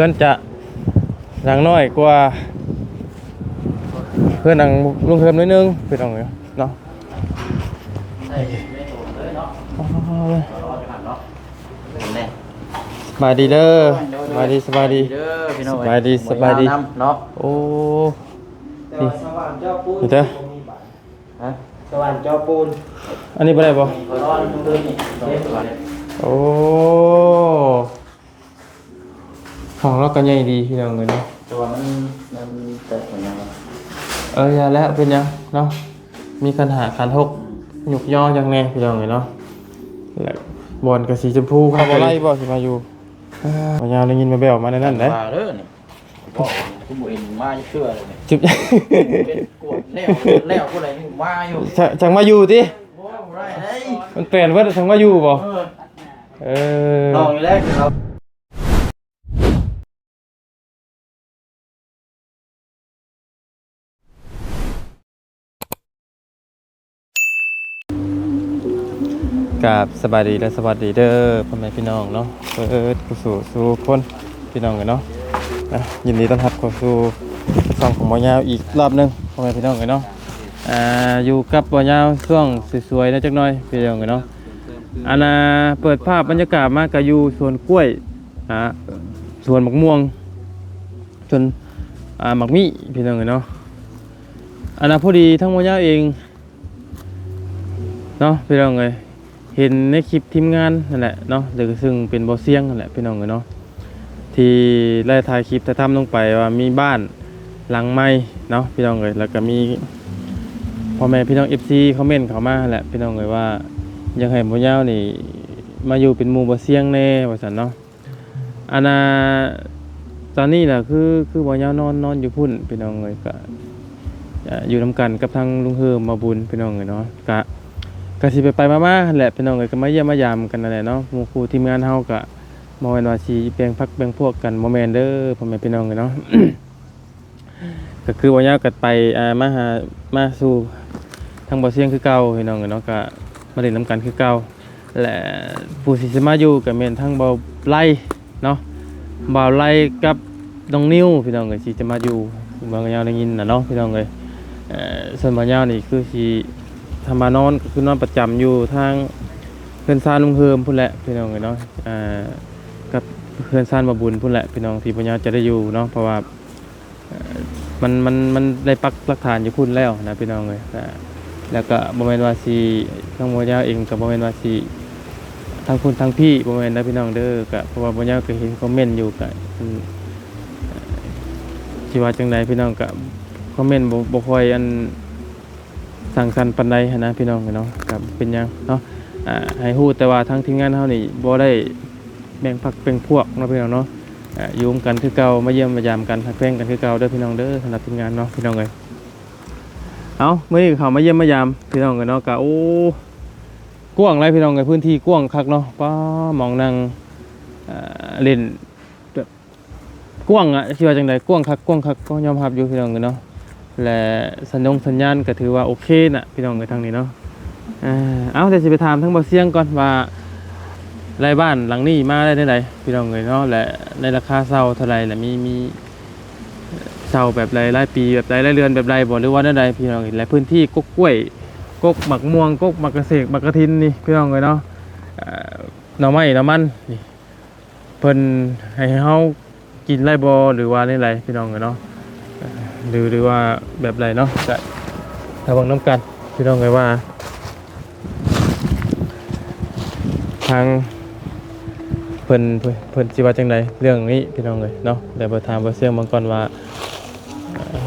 ເຮືອນຈະຫຼັງນ້ອຍກວ່າເຮືອນຫຼັງລຸງເຮີມໜ້ອຍໜຶ່ງ ພີ່ນ້ອງເອີຍເນາະ. ສະບາຍດີເດີ ສະບາຍດີ ສະບາຍດີ ເດີພີ່ນ້ອງເອີຍ ສະບາຍດີ ສະບາຍດີ ເນາະ. ໂອ້ ສະຫວ່ານເຈາະປູນ ນີ້ເດີ ຮະ ສະຫວ່ານເຈາະປູນ ອັນນີ້ບໍ່ໄດ້ບໍ່? ໂອ້ ຫ້ອງລາວກໍໃຫຍ່ດີພີ່ນ້ອງເອີຍເນາະ ແຕ່ວ່າມັນ ມັນແຕກຫຍັງ ເອີ ຢ່າແລ້ວ ເປັນຫຍັງເນາະ ມີຄັນຫ້າຄັນຫົກ ອືມ ຍົກຍໍຫຍັງແດ່ພີ່ນ້ອງເອີຍເນາະ. ແລະ ບ່ອນກໍສີຊົມພູ ເຂົ້າບໍ່ໄດ້ບໍ່ ຊິມາຢູ່ ອ່າ ບໍ່ຍາວໄດ້ຍິນແວ່ວໆມາແນວນັ້ນເດ້ ວ່າເດີນີ້ ບໍ່ ຄືບໍ່ເຫັນມາຈັກເທື່ອເລີຍນີ້ ເປັນກວດແລ້ວ ກວດແລ້ວ ຜູ້ໃດມາຢູ່ ຈະ ຈັ່ງມາຢູ່ຕິ ບໍ່ ບໍ່ໄດ້ເດ້ ມັນແປນເບິດ ຈັ່ງມາຢູ່ບໍ່ ເອີ ເອີ ລອງຢູ່ແລ້ວຄືເຂົາ ກາບສະບາຍດີ ແລະ ສະຫວັດດີເດີ ພໍ່ແມ່ພີ່ນ້ອງເນາະ ເບິດສູ່ສູ່ຄົນ ພີ່ນ້ອງເອີຍເນາະ. ອ່ະ ຍິນດີຕ້ອນຮັບເຂົ້າສູ່ຊ່ອງຂອງບ່າວຍາວອີກລອບໜຶ່ງ ພໍ່ແມ່ພີ່ນ້ອງເອີຍເນາະ. ອ່າ ຢູ່ກັບບ່າວຍາວຊ່ວງສວຍໆ ແດ່ຈັກໜ້ອຍ ພີ່ນ້ອງເອີຍເນາະ. ອັນນ່າ ເປີດພາບບັນຍາກາດມາກໍຢູ່ສວນກ້ວຍ ອ່າ ສວນໝາກມ່ວງ ສວນ ອ່າ ໝາກມີ້ ພີ່ນ້ອງເອີຍເນາະ. ອັນນ່າ ພໍດີທາງບ່າວຍາວເອງເນາະ ພີ່ນ້ອງເອີຍ ເຫັນໃນຄລິບທີມງານນັ້ນແຫຼະເນາະ ຫຼື ຊຶ່ງເປັນບ່າວຊຽງນັ້ນແຫຼະ ພີ່ນ້ອງເອີຍເນາະ ທີ່ໄດ້ຖ່າຍຄລິບຖ່າຍທຳລົງໄປວ່າມີບ້ານຫຼັງໃໝ່ເນາະ ພີ່ນ້ອງເອີຍ. ແລ້ວກໍມີພໍ່ແມ່ພີ່ນ້ອງເອັຟຊີຄອມເມັນເຂົ້າມາແຫຼະ ພີ່ນ້ອງເອີຍ ວ່າຢາກໃຫ້ບ່າວຍາວນີ້ມາຢູ່ເປັນໝູ່ບ່າວຊຽງແດ່ ວ່າຊັ້ນເນາະ. ອັນນ່າ ຕອນນີ້ນະ ຄື ຄືບ່າວຍາວນອນ ນອນຢູ່ພຸ້ນ ພີ່ນ້ອງເອີຍ ກະ ອ່າ ຢູ່ນຳກັນກັບທາງລຸງເຮີມ ບ່າວບຸນ ພີ່ນ້ອງເອີຍເນາະ. ກະ ກະຊິໄປໆມາໆຫັ້ນແຫຼະ ພີ່ນ້ອງເອີຍ ກະມາຢ້ຽມມາຢາມກັນນັ້ນແຫຼະເນາະ. ໝູ່ຄູ່ທີມງານເຮົາກະບໍ່ແມ່ນວ່າຊິແບ່ງພັກແບ່ງພວກກັນ ບໍ່ແມ່ນເດີ ພໍ່ແມ່ພີ່ນ້ອງເອີຍເນາະ. ກໍຄືວ່າຍາວກັນໄປ ອ່າ ມາຫາ ມາສູ່ທາງບ່າວຊຽງຄືເກົ່າ ພີ່ນ້ອງເອີຍເນາະ ກໍມາຫຼິ້ນນຳກັນຄືເກົ່າ. ແລະ ຜູ້ທີ່ຊິມາຢູ່ກໍແມ່ນທັງບ່າວໄລເນາະ ບ່າວໄລກັບນ້ອງນິວ ພີ່ນ້ອງເອີຍ ທີ່ຈະມາຢູ່ ບ່າວຍາວໄດ້ຍິນນະເນາະ ພີ່ນ້ອງເອີຍ. ເອີ ສ່ວນບ່າວຍາວນີ້ຄືຊິ ຖ້າມານອນກໍຄືນອນປະຈຳຢູ່ທາງເຮືອນຊານລຸງເຮີມພຸ້ນແຫຼະ ພີ່ນ້ອງເອີຍເນາະ ອ່າ ກັບເຮືອນຊານບ່າວບຸນພຸ້ນແຫຼະ ພີ່ນ້ອງ ທີ່ບ່າວຍາວຈະໄດ້ຢູ່ເນາະ ເພາະວ່າ ເອີ ມັນ ມັນ ມັນໄດ້ປັກຫຼັກຖານຢູ່ພຸ້ນແລ້ວນະ ພີ່ນ້ອງເອີຍ. ແລ້ວກໍບໍ່ແມ່ນວ່າຊິ ທາງບ່າວຍາວເອງກໍບໍ່ແມ່ນວ່າຊິທາງພຸ້ນທາງພີ້ ບໍ່ແມ່ນນະ ພີ່ນ້ອງເດີ. ກໍເພາະວ່າບ່າວຍາວກໍເຫັນຄອມເມັນຢູ່ ກໍ ອືມ ຊິວ່າຈັ່ງໃດ ພີ່ນ້ອງ ກໍຄອມເມັນບໍ່ ບໍ່ຄ່ອຍ ອັນ ສ້າງສັນປານໃດຫັ້ນນະ ພີ່ນ້ອງເອີຍເນາະ. ກໍເປັນຫຍັງເນາະ ອ່າ ໃຫ້ຮູ້ແຕ່ວ່າທາງທີມງານເຮົານີ້ບໍ່ໄດ້ ແບ່ງພັກແບ່ງພວກເນາະ ພີ່ນ້ອງເນາະ. ອ່າ ຢູ່ນຳກັນຄືເກົ່າ ມາຢ້ຽມມາຢາມກັນ ຮັກແພງກັນຄືເກົ່າເດີ ພີ່ນ້ອງເດີ ສຳລັບທີມງານເນາະ ພີ່ນ້ອງເອີຍ. ເອົ້າ ມື້ນີ້ເຂົ້າມາຢ້ຽມມາຢາມ ພີ່ນ້ອງເອີຍເນາະ ກະ ໂອ້ ກວ້າງຫຼາຍ ພີ່ນ້ອງເອີຍ ພື້ນທີ່ກວ້າງຄັກເນາະ. ປ້າ ໝ່ອງນັ່ງ ອ່າ ຫຼິ້ນ ແບບກວ້າງອະ ຊິວ່າຈັ່ງໃດ ກວ້າງຄັກ ກວ້າງຄັກ ກໍຍອມຮັບຢູ່ ພີ່ນ້ອງເອີຍເນາະ. ແລະ ສັນຍົງສັນຍານກໍຖືວ່າໂອເຄນະ ພີ່ນ້ອງເອີຍ ທາງນີ້ເນາະ. ເອີ ເອົ້າ ດຽວຊິໄປຖາມທາງບ່າວຊຽງກ່ອນວ່າ ໄດ້ບ້ານຫຼັງນີ້ມາໄດ້ແນວໃດ ພີ່ນ້ອງເອີຍເນາະ ແລະ ໃນລາຄາເຊົ່າເທົ່າໃດ ແລະ ມີ ມີເຊົ່າແບບໃດ ລາຍປີແບບໃດ ລາຍເດືອນແບບໃດບໍ່ ຫຼືວ່າແນວໃດ ພີ່ນ້ອງເອີຍ. ແລະ ພື້ນທີ່ກົກກ້ວຍ ກົກໝາກມ່ວງ ກົກໝາກກະເສກ ໝາກກະທິນນີ້ ພີ່ນ້ອງເອີຍເນາະ ເອີ ໜໍ່ໄມ້ໜໍ່ມັນນີ້ ເພິ່ນໃຫ້ເຮົາກິນໄດ້ບໍ່ ຫຼືວ່າແນວໃດ ພີ່ນ້ອງເອີຍເນາະ ຫຼື ຫຼືວ່າແບບໃດເນາະ. ກະຖ້າເບິ່ງນຳກັນ ພີ່ນ້ອງເອີຍ ວ່າທາງເພິ່ນ ເພິ່ນ ເພິ່ນຊິວ່າຈັ່ງໃດເລື່ອງນີ້ ພີ່ນ້ອງເອີຍເນາະ. ດຽວໄປຖາມບ່າວຊຽງເບິ່ງກ່ອນວ່າ ເອີ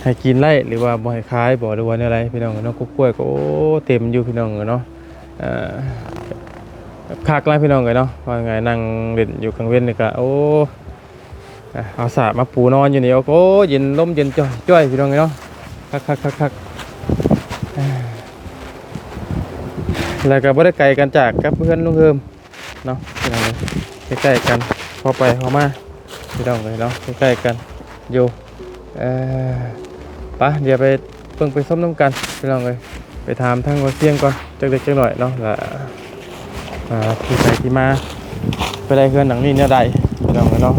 ໃຫ້ກິນໄດ້ ຫຼືວ່າບໍ່ໃຫ້ຂາຍບໍ່ ຫຼືວ່າແນວໃດ ພີ່ນ້ອງເອີຍເນາະ. ກົກກ້ວຍກໍ ໂອ້ ເຕັມຢູ່ ພີ່ນ້ອງເອີຍເນາະ. ເອີ ຄັກຫຼາຍ ພີ່ນ້ອງເອີຍເນາະ ວ່າງ່າຍ ນັ່ງຫຼິ້ນຢູ່ກາງເວັນນີ້ກະ ໂອ້ ເອົາສາມາປູນອນຢູ່ນີ້ ໂອ້ ເຢັນ ລົມເຢັນຈ້ອຍໆ ພີ່ນ້ອງເອີຍເນາະ. ຄັກໆໆໆ ແລ້ວກະບໍ່ໄດ້ໄກກັນຈາກກັບເຮືອນລຸງເຮີມ ເນາະ ພີ່ນ້ອງເອີຍ ໃກ້ໆກັນ ພໍໄປພໍມາ ພີ່ນ້ອງເອີຍເນາະ ໃກ້ໆກັນຢູ່. ເອີ ໄປ ດຽວໄປເບິ່ງໄປຊົມນຳກັນ ພີ່ນ້ອງເອີຍ. ໄປຖາມທາງບ່າວຊຽງກ່ອນ ຈັກເລັກຈັກໜ້ອຍເນາະ ວ່າ ອ່າ ທີ່ໄປທີ່ມາ ໄປໄດ້ເຮືອນຫຼັງນີ້ແນວໃດ ພີ່ນ້ອງເອີຍເນາະ.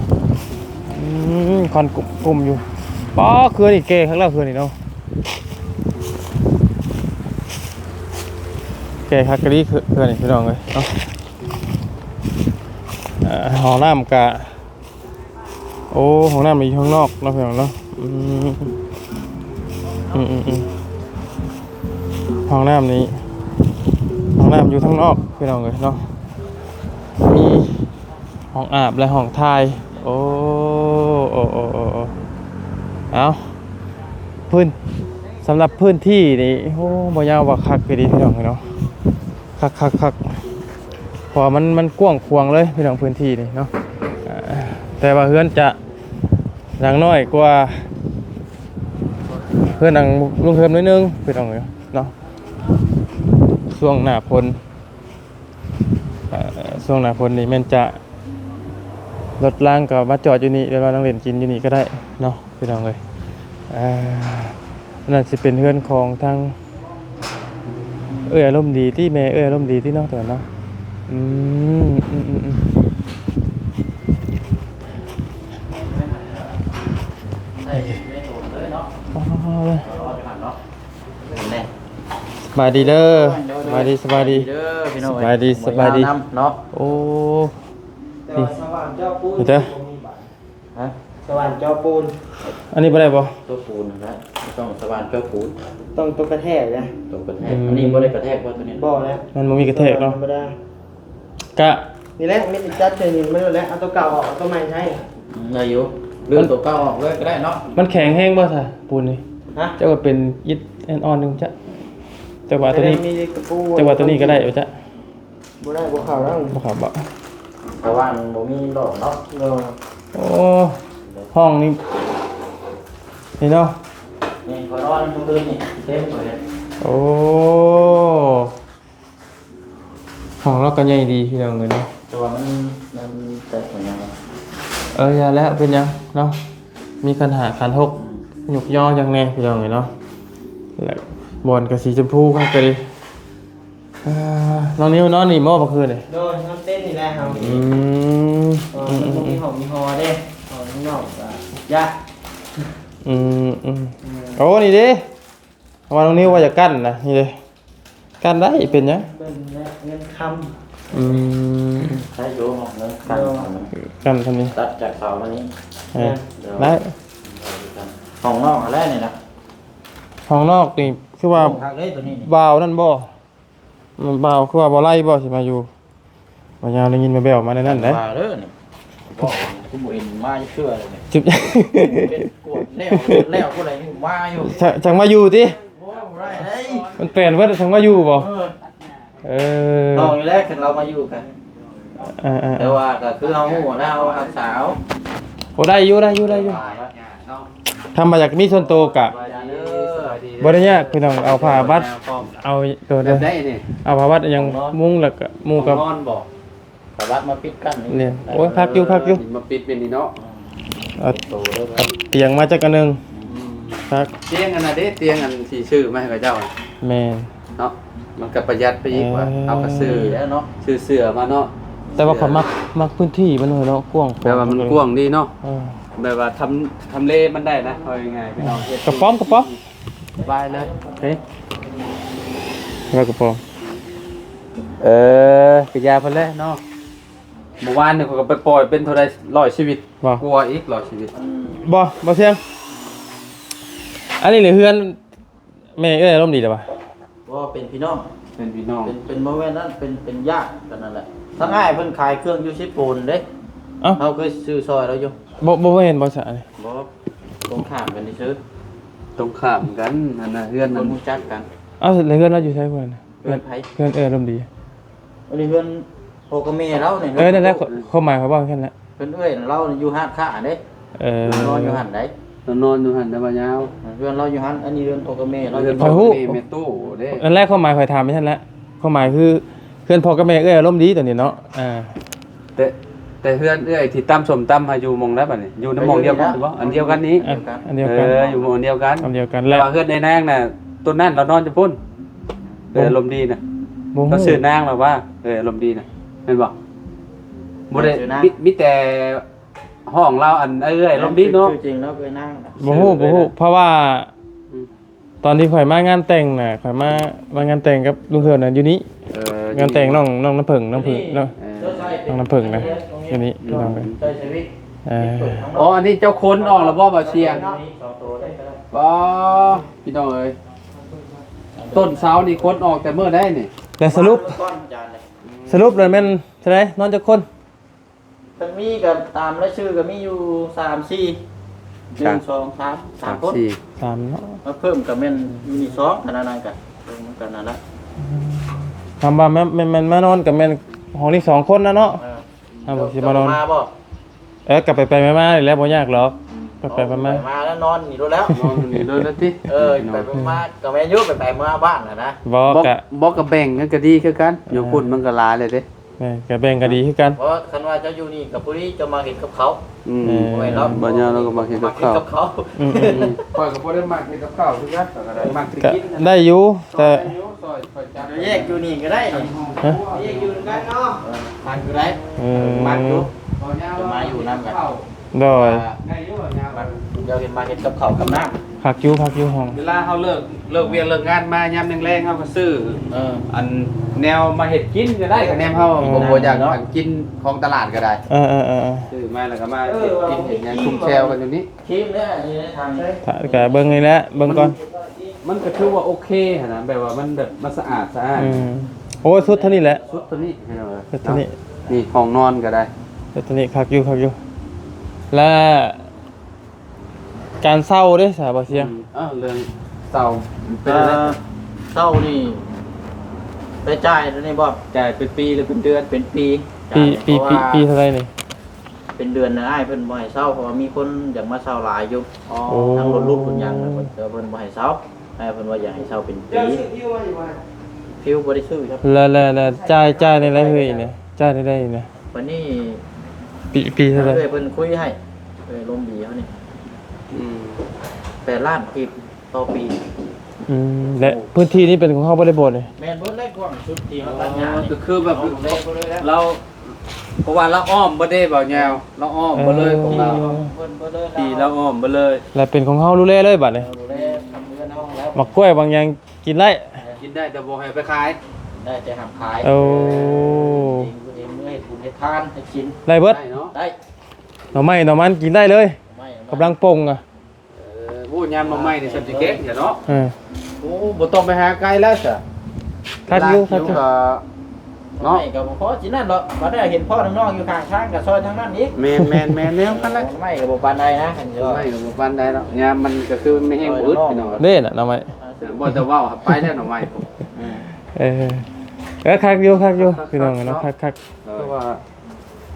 ອືມ ຄວັນກຸ້ມໆຢູ່. ປ້າ ເຂື່ອນນີ້ແກ່ຄັກແລ້ວ ເຂື່ອນນີ້ເນາະ ແກ່ຄັກອີ່ຫຼີ ເຂື່ອນນີ້ ພີ່ນ້ອງເອີຍເນາະ. ເອີ ຫ້ອງນ້ຳກະ ໂອ້ ຫ້ອງນ້ຳຢູ່ຂ້າງນອກເນາະ ພີ່ນ້ອງເນາະ. ອືມ ອືມໆໆ ຫ້ອງນ້ຳນີ້ ຫ້ອງນ້ຳຢູ່ທາງນອກ ພີ່ນ້ອງເອີຍເນາະ. ມີຫ້ອງອາບ ແລະ ຫ້ອງຖ່າຍ. ໂອ້ ໂອ້ ເອົ້າ ພື້ນ ສຳລັບພື້ນທີ່ນີ້ ໂອ້ ບໍ່ຍາວວ່າຄັກອີ່ຫຼີ ພີ່ນ້ອງເອີຍເນາະ. ຄັກໆໆ ເພາະວ່າມັນ ມັນກວ້າງຂວາງເລີຍ ພີ່ນ້ອງ ພື້ນທີ່ນີ້ເນາະ. ອ່າ ແຕ່ວ່າເຮືອນຈະຫຼັງນ້ອຍກວ່າເຮືອນຫຼັງລຸງເທີມໜ້ອຍໜຶ່ງ ພີ່ນ້ອງເອີຍເນາະ. ຊ່ວງໜ້າຝົນ ເອີ ຊ່ວງໜ້າຝົນນີ້ແມ່ນຈະ ລົດລາງກໍມາຈອດຢູ່ນີ້ ຫຼືວ່ານັ່ງຫຼິ້ນກິນຢູ່ນີ້ກໍໄດ້ເນາະ ພີ່ນ້ອງເອີຍ. ອ່າ ອັນນັ້ນຊິເປັນເຮືອນຂອງທາງເອື້ອຍອາລົມດີຕິ ແມ່ເອື້ອຍອາລົມດີຕິເນາະ ຕອນນັ້ນເນາະ. ອືມ ອືມໆໆ ສະບາຍດີເດີ ສະບາຍດີ ສະບາຍດີ ສະບາຍດີ ສະບາຍດີ ເນາະ. ໂອ້ ນີ້ ນີ້ເດີ ຮະ? ສະຫວ່ານເຈາະປູນ. ອັນນີ້ບໍ່ໄດ້ບໍ່? ຕົວປູນຫັ້ນແຫຼະ ຕ້ອງສະຫວ່ານເຈາະປູນ ຕ້ອງຕົວກະແທກນະ ຕົວກະແທກ. ອືມ ອັນນີ້ບໍ່ໄດ້ກະແທກບໍ່ ຕົວນີ້? ບໍ່ແລ້ວ ມັນບໍ່ມີກະແທກເນາະ ທຳມະດາ. ກະ ນີ້ແຫຼະ ມີແຕ່ຈັດໃສ່ນີ້ມັນແຫຼະ ເອົາຕົວເກົ່າອອກ ເອົາຕົວໃໝ່ໃຊ້. ອືມ ໄດ້ຢູ່ ຫຼືຕົວເກົ່າອອກເລີຍກໍໄດ້ເນາະ. ມັນແຂງແຮງບໍ່ຊະ ປູນນີ້? ຮະ? ຈັກວ່າເປັນອິດອ່ອນໆໜຶ່ງຈ້ະ ຈັກວ່າຕົວນີ້ ຈັກວ່າຕົວນີ້ກໍໄດ້ບໍ່ຈ້ະ? ບໍ່ໄດ້ ບໍ່ເຂົ້າແລ້ວ ບໍ່ເຂົ້າບໍ່? ແຕ່ວ່າມັນບໍ່ມີຫຼອກເນາະ. ໂອ້ ຫ້ອງນີ້ ນີ້ເນາະ ນີ້ ຂ້ອຍນອນມື້ຄືນນີ້ເຕັມເລີຍ. ໂອ້ ຫ້ອງລາວກໍໃຫຍ່ດີ ພີ່ນ້ອງເອີຍເນາະ. ແຕ່ວ່າມັນ ມັນແຕກຫຍັງ ເອີ ຢ່າແລ້ວ ເປັນຫຍັງເນາະ ມີຄັນຫ້າຄັນຫົກ ອືມ ຍົກຍໍຫຍັງແດ່ ພີ່ນ້ອງເອີຍເນາະ. ແລະ ບ່ອນກໍສີຊົມພູຄັກກໍດີ. ເອີ ນ້ອງນິວນອນນີ້ບໍ່ເມື່ອຄືນນີ້? ໂດຍ ນອນເຕັນນີ້ແຫຼະເຮົາ. ອືມ ເພາະວ່າມັນບໍ່ມີຫ້ອງມີຫໍເດ້ ຫ້ອງຂ້າງນອກກໍຍາກ. ອືມໆ ເອີ ໂອ້ ນີ້ເດ້ ເພາະວ່ານ້ອງນິວວ່າຢາກກັ້ນນະ ນີ້ເດ້ ກັ້ນໄດ້ ເປັນຫຍັງ? ເບິ່ງແລ້ວເງິນຄຳ. ອືມ ໃຊ້ຢູ່ຫ້ອງເງິນຄຳ. ໂດຍ ກັ້ນທາງນີ້ ຕັດຈາກເສົາມານີ້. ເອີ ໂດຍ ໄດ້. ຫ້ອງນອກຫັ້ນແຫຼະນີ້ນະ ຫ້ອງນອກນີ້ຄືວ່າ ໂອ້ ຄັກເດ້ຕົວນີ້ນີ້ ບ່າວນັ້ນບໍ່? ມັນບ່າວ ຄືວ່າບໍ່ໄລ່ບໍ່ ຊິມາຢູ່ ບໍ່ຍາວໄດ້ຍິນແວ່ວໆມາໃນນັ້ນເດ້. ວ່າເດີນີ້ ບອກຄືບໍ່ເຫັນມາຈັກເທື່ອເລີຍນີ້. ຊິ ເປັນກວດແລ້ວ ກວດແລ້ວ ຜູ້ໃດຍັງມາຢູ່ ຈະ ຈັ່ງມາຢູ່ຕິ? ບໍ່ ບໍ່ໄດ້ເດ້ ມັນແປນເບິດ ຈັ່ງມາຢູ່ບໍ່? ເອີ ເອີ ນ້ອງນີ້ແຫຼະ ຄັນລາວມາຢູ່ກັນ. ເອີໆໆ ແຕ່ວ່າກໍຄືເຮົາຮູ້ນະ ເຮົາຮັກສາເອົາ. ໂອ້ ໄດ້ຢູ່ ໄດ້ຢູ່ ໄດ້ຢູ່. ຖ້າວ່າຢາກມີສ່ວນໂຕກະ ສະບາຍດີເດີ ສະບາຍດີເດີ ບໍ່ໄດ້ຍາກພີ່ນ້ອງ ເອົາຜ້າບັດ ເອົາໂຕເດີ ແບບໃດນີ້? ເອົາຜ້າບັດຫຍັງ ຂອງນອນ ມຸງ ແລ້ວກະມຸງກັບ ຂອງນອນບໍ່? ຜ້າບັດມາປິດກັ້ນນີ້ ນີ້ ໂອ້ຍ ຄັກຢູ່ ຄັກຢູ່ ມາປິດເປັນນີ້ເນາະ. ເອົາ ເອົາຕຽງມາຈັກອັນໜຶ່ງ. ອືມ ຄັກ ຕຽງອັນນັ້ນເດ້ ຕຽງອັນທີ່ຊື້ມາໃຫ້ເຂົາເຈົ້າ. ແມ່ນ ເນາະ ມັນກໍປະຢັດໄປອີກວ່າ ເອີ ເຮົາກໍຊື້ແລ້ວເນາະ ຊື້ເສື້ອມາເນາະ. ແຕ່ວ່າຂ້ອຍມັກ ມັກພື້ນທີ່ມັນເນາະ ກວ້າງຂວາງ ແບບວ່າມັນກວ້າງດີເນາະ. ເອີ ແບບວ່າທຳ ທຳເລມັນໄດ້ນະ ເອົາງ່າຍໆ ພີ່ນ້ອງ. ເອີ ກະປອມ ກະປອມ ສະບາຍເລີຍ. ເອີ ວ່າກະປອມ ເອີ ກະຢາເພິ່ນແຫຼະເນາະ. ເມື່ອວານນີ້ຂ້ອຍກໍໄປປ່ອຍເປັນເທົ່າໃດ ຮ້ອຍຊີວິດ ບໍ່? ກວ່າອີກ ຮ້ອຍຊີວິດ. ບໍ່ ບໍ່ສຽງ ອັນນີ້ແຫຼະເຮືອນ ແມ່ເອື້ອຍອາລົມດີແລ້ວວະ? ບໍ່ ເປັນພີ່ນ້ອງ ເປັນພີ່ນ້ອງ ເປັນ ເປັນ ບໍ່ແມ່ນນັ້ນ ເປັນ ເປັນຍາດກັນນັ້ນແຫຼະ. ທາງອ້າຍເພິ່ນຂາຍເຄື່ອງຢູ່ເຊໂປນເດ້. ເອົ້າ ເຮົາເຄີຍຊື້ຊ່ອຍລາວຢູ່. ບໍ່ ບໍ່ ບໍ່ເຫັນບໍ່ຊະອັນນີ້? ບໍ່ ຕົງຂ້າມກັນຊື່ໆ ຕົງຂ້າມກັນຫັ້ນນະ ເຮືອນ ຄົນຮູ້ຈັກກັນ. ເອົ້າ ແລ້ວເຮືອນລາວຢູ່ໃສພຸ້ນນະ? ເຮືອນໃຜ? ເຮືອນເອື້ອຍອາລົມດີ. ອັນນີ້ເຮືອນພໍ່ກັບແມ່ລາວນີ້. ເອີ ນັ້ນແຫຼະ ຄວາມໝາຍຂ້ອຍເວົ້າຊັ້ນແຫຼະ. ເຮືອນເອື້ອຍລາວຢູ່ຮ້ານຄ້າເດ້. ເອີ ນອນຢູ່ຫັ້ນໃດ໋. ນອນຢູ່ຫັ້ນນະ ບ່າວຍາວ. ເຮືອນລາວຢູ່ຫັ້ນ ອັນນີ້ເຮືອນພໍ່ກັບແມ່ລາວ. ເຮືອນພໍ່ກັບແມ່ຕູ້ເດ້. ນັ້ນແຫຼະ ຄວາມໝາຍຂ້ອຍຖາມຈັ່ງຊັ້ນແຫຼະ. ຄວາມໝາຍຄື ເຮືອນພໍ່ກັບແມ່ເອື້ອຍອາລົມດີຕົວນີ້ເນາະ. ອ່າ ແຕ່ ແຕ່ເຮືອນເອື້ອຍທີ່ຕຳສົ້ມຕຳຫາຢູ່ໝ່ອງໃດບັດນີ້? ຢູ່ໃນໝ່ອງດຽວກັນບໍ່? ອັນດຽວກັນນີ້. ເອີ ອັນດຽວກັນ. ເອີ ຢູ່ໝ່ອງດຽວກັນ ອັນດຽວກັນແຫຼະ. ແຕ່ວ່າເຮືອນໃນນາງນະ ຕົ້ນນັ້ນລາວນອນຢູ່ພຸ້ນ. ເອີ ອາລົມດີນະ. ລາວຊື່ນາງລະວ່າ ເອີ ອາລົມດີນະ ແມ່ນບໍ່? ບໍ່ໄດ້ ມີ ມີແຕ່ ຫ້ອງລາວ ອັນເອື້ອຍລົມດີເນາະ. ຊື່ຈິງລາວຄືນາງ ບໍ່ຮູ້ ບໍ່ຮູ້ ເພາະວ່າ ອືມ ຕອນທີ່ຂ້ອຍມາງານແຕ່ງນະ ຂ້ອຍມາ ມາງານແຕ່ງກັບລຸງເຮືອນນະ ຢູ່ນີ້ ເອີ ງານແຕ່ງນ້ອງ ນ້ອງນ້ຳເຜິ້ງ ນ້ຳເຜິ້ງເນາະ ເອີ ນ້ອງນ້ຳເຜິ້ງນະ ຢູ່ນີ້ ຢູ່ນີ້ ພີ່ນ້ອງເອີຍ ໃສ່ສະວິດ ເອີ ອໍ ອັນນີ້ເຈົ້າຂົນອອກແລ້ວບໍ່ ບ່າວຊຽງ? ອໍ ພີ່ນ້ອງເອີຍ ຕົ້ນເສົານີ້ຂົນອອກແຕ່ມື້ໃດນີ້? ແລ້ວສະຫຼຸບ ສະຫຼຸບແລ້ວແມ່ນເທົ່າໃດ ນອນຈັກຄົນ? ເພິ່ນມີກໍຕາມລາຍຊື່ກໍມີຢູ່ສາມສີ່ ໜຶ່ງ ສອງ ສາມ ສາມຄົນ ສາມເນາະ ມາເພີ່ມກໍແມ່ນຢູ່ນີ້ສອງ ຂະໜາດນັ້ນກໍເບິ່ງນຳກັນນັ້ນລະ ອືມ ຖາມວ່າແມ່ນ ແມ່ນ ແມ່ນມານອນກໍແມ່ນຫ້ອງນີ້ສອງຄົນນະເນາະ ເອີ ຖ້າບໍ່ຊິມານອນ ເຈົ້າມາບໍ່? ເອີ ກໍໄປໆມາໆນີ້ແຫຼະ ບໍ່ຍາກດອກ ອືມ ໄປໆມາໆ ໄປມາແລ້ວນອນນີ້ໂລດແລ້ວ ນອນນີ້ໂລດແລ້ວຕິ ເອີ ໄປໆມາກໍແມ່ນຢູ່ ໄປໆມາບ້ານຫັ້ນນະ ບໍ່ ບໍ່ ກໍ ບໍ່ກໍແບ່ງກັນກໍດີຄືກັນ ເອີ ຢູ່ພຸ້ນມັນກໍຫຼາຍແລ້ວເດ້ ແມ່ນ ກະແບ່ງກະດີຄືກັນ ເພາະຄັນວ່າເຈົ້າຢູ່ນີ້ກະພໍດີ ເຈົ້າມາເຮັດກັບເຂົາ ອືມ ແມ່ນ ບໍ່ແມ່ນເນາະ ບ່າວຍາວລາວກໍມັກເຮັດກັບເຂົາ ອືມ ອືມ ຂ້ອຍກໍບໍ່ໄດ້ມັກເຮັດກັບເຂົາຄືກັນ ຂ້ອຍກໍໄດ້ມັກແຕ່ກິນ ກໍໄດ້ຢູ່ ແຕ່ ກໍແຍກຢູ່ນີ້ກໍໄດ້ນີ້ ຮະ ແຍກຢູ່ນຳກັນເນາະ ເອີ ມັກຢູ່ໄດ ເອີ ມັກຢູ່ ຈະມາຢູ່ນຳກັນ ໂດຍ ອ່າ ມັກ ດຽວເຮັດມາເຮັດກັບເຂົ້າກັບນ້ຳ ຄັກຢູ່ ຄັກຢູ່ຫ້ອງ ເວລາເຮົາເລີກ ເລີກວຽກເລີກງານມາ ຍາມແລງໆ ເຮົາກໍຊື້ ເອີ ອັນແນວມາເຮັດກິນກໍໄດ້ ຄັນແນມເຮົາ ເອີ ບໍ່ ບໍ່ຢາກ ເນາະ ອັນກິນຂອງຕະຫຼາດກໍໄດ້ ເອີໆໆ ຊື້ມາແລ້ວກໍມາເຮັດກິນເຮັດຫຍັງ ຊຸມແຊວກັນຢູ່ນີ້ ຄຣີມເດ້ ອັນນີ້ທາງ ກະເບິ່ງນີ້ແຫຼະ ເບິ່ງກ່ອນ ມັນກໍຖືວ່າໂອເຄຫັ້ນນະ ແບບວ່າມັນແບບ ມັນສະອາດສະອ້ານ ອືມ ໂອ້ ສຸດເທົ່ານີ້ແຫຼະ ສຸດເທົ່ານີ້ ສຸດເທົ່ານີ້ ນີ້ຫ້ອງນອນກໍໄດ້ ເອີ ຕົວນີ້ຄັກຢູ່ ຄັກຢູ່ ແລະ ການເຊົ່າເດ້ຊະ ບ່າວຊຽງ? ອືມ ເອີ ເລື່ອງເຊົ່າເປັນຈັ່ງໃດ? ເອີ ເຊົ່ານີ້ໄດ້ຈ່າຍຕົວນີ້ບໍ່? ຈ່າຍເປັນປີ ຫຼື ເປັນເດືອນ? ເປັນປີ ຈ່າຍ ປີ ປີ ເພາະວ່າ ປີ ປີເທົ່າໃດນີ້? ເປັນເດືອນນະ ອ້າຍເພິ່ນບໍ່ໃຫ້ເຊົ່າ ເພາະວ່າມີຄົນຢາກມາເຊົ່າຫຼາຍຢູ່ ອໍ ທັງລົດລຸກຄົນຫຍັງນະ ເພິ່ນ ເພິ່ນບໍ່ໃຫ້ເຊົ່າ ອ້າຍເພິ່ນວ່າຢາກໃຫ້ເຊົ່າເປັນປີ ເຈົ້າຊື້ພິວມາຢູ່ບໍ່? ພິວບໍ່ໄດ້ຊື້ຄັບ ແລ້ວ ແລ້ວ ແລ້ວຈ່າຍ ຈ່າຍແນວໃດເຮີ້ຍນີ້? ຈ່າຍແນວໃດນີ້? ບັດນີ້ ປີ ປີເທົ່າໃດ? ເອື້ອຍເພິ່ນຄຸຍໃຫ້ ເອື້ອຍລົມດີເຮົານີ້ ອືມ ແປດລ້ານກີບຕໍ່ປີ ອືມ ແລະ ໂອ້ ພື້ນທີ່ນີ້ເປັນຂອງເຮົາເບິດເລີຍບໍ່ນີ້? ແມ່ນເບິດເລີຍ ກວ້າງສຸດທີ່ເຮົາຕັດຫຍ້ານີ້ ອໍ ກໍຄືແບບ ເຮົາເລີຍ ເຮົາ ເພາະວ່າລາວອ້ອມເບິດເດ້ ບ່າວຍາວ ລາວອ້ອມເບິດເລີຍ ເອີ ຂອງລາວ ທີ່ລາວອ້ອມເບິດເລີຍ ແລະ ເປັນຂອງເຮົາດູແລເລີຍບັດນີ້ ເຮົາດູແລທຳເຮືອນເຮົາແລ້ວ ໝາກກ້ວຍບາງຢ່າງກິນໄດ້ ກິນໄດ້ ແຕ່ບໍ່ໃຫ້ໄປຂາຍ ໄດ້ແຕ່ຫ້າມຂາຍ ໂອ້ ເອງ ເອງເມືອເຮັດບຸນເຮັດທານໃຫ້ກິນ ໄດ້ເບິດ ໄດ້ເນາະ ໄດ້ ໜໍ່ໄມ້ໜໍ່ມັນກິນໄດ້ເລີຍ ໜໍ່ໄມ້ ກຳລັງປົ່ງອະ ເອີ ໂອ້ ຍາມໜໍ່ໄມ້ນີ້ຊ່ຳຊິເກັ່ງແທ້ເນາະ ເອີ ໂອ້ ບໍ່ຕ້ອງໄປຫາໄກແລ້ວຊະ ຄັກຢູ່ ຄັກຢູ່ ເນາະ ໜໍ່ໄມ້ກໍບໍ່ພໍຊິນັ້ນດອກ ບັດໄດ້ເຫັນພໍ່ນ້ອງໆຢູ່ຂ້າງທາງກໍຊ່ອຍທາງນັ້ນອີກ ແມ່ນໆໆ ແນວນັ້ນແຫຼະ ໜໍ່ໄມ້ກໍບໍ່ປານໃດນະ ໜໍ່ໄມ້ກໍບໍ່ປານໃດເນາະ ຍາມມັນກໍຄືມີແຮງບໍ່ອຶດພີ່ນ້ອງ ເດ້ນະໜໍ່ໄມ້ ເອີ ບໍ່ແຕ່ເວົ້າໄປແລ້ວໜໍ່ໄມ້ ເອີ ເອີ ຄັກຢູ່ ຄັກຢູ່ ຄັກໆ ພີ່ນ້ອງເນາະ ເນາະ ຄັກໆ ເອີ ຄືວ່າ